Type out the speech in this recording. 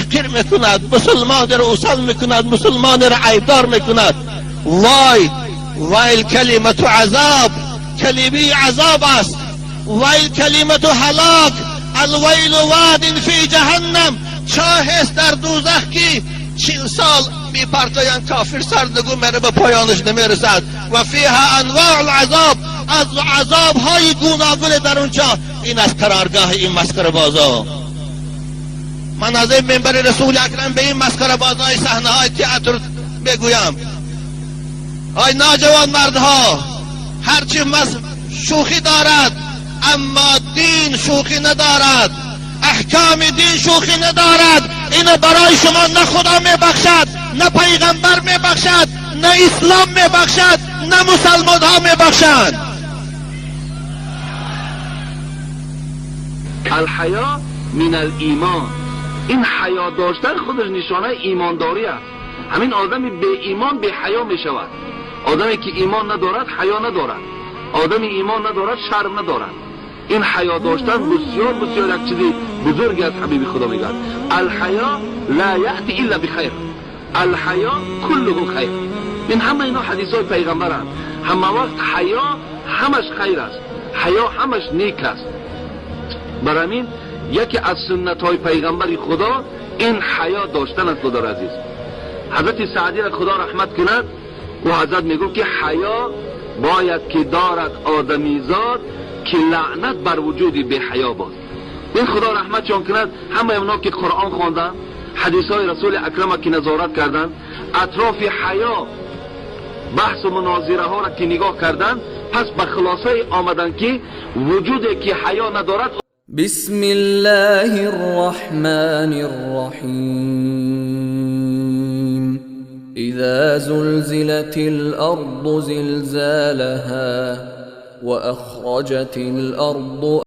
تحقیر میکند، مسلمان را اوسل میکند، مسلمان را عیبدار میکند. وای ویل کلمت عذاب، کلمه عذاب است. ویل کلمت هلاک، الویل واد فی جهنم، چاه است در دوزخ که 40 سال میپرتایند کافر سرنگون میره، به پایانش نمیرسد. و فیها انواع العذاب، از عذاب های گوناگون در اونجا. این از قرارگاه این مسخره بازا. من از این منبر رسول اکرم به این مسخره بازای صحنه های تئاتر بگویم: آی ناجوان مردها، هرچی شوخی دارد اما دین شوخی ندارد، احکام دین شوخی ندارد. اینو برای شما نه خدا میبخشد، نه پیغمبر میبخشد، نه اسلام میبخشد، نه مسلمان ها میبخشند. الحیا من الایمان، این حیا داشتن خودش نشانه ایمانداری است. همین آدم به ایمان به حیا می شود. آدمی که ایمان ندارد حیا ندارد، آدم ایمان ندارد شرم ندارد. این حیا داشتن بسیار بسیار یک چیزی بزرگی از حبیب خدا میگه. الحیا لا یأتی الا بخیر، الحیا كله خیر. این همه اینا حدیث های پیغمبرند. همه وقت حیا همش خیر است، حیا همش نیک است. برای همین یکی از سنت های پیغمبر خدا این حیا داشتن است. خدا عزیز حضرت سعدی را خدا رحمت کند و حضرت میگو که حیا باید که دارد آدمیزاد، که لعنت بر وجودی بی حیا باد. این خدا رحمت چون کند همه اونا که قرآن خواندن، حدیث های رسول اکرم که نظارت کردن، اطراف حیا بحث و مناظره ها را که نگاه کردن، پس به خلاصه آمدن که وجودی که حیا ندارد. بسم الله الرحمن الرحیم. اذا زلزلت الارض زلزالها واخرجت الارض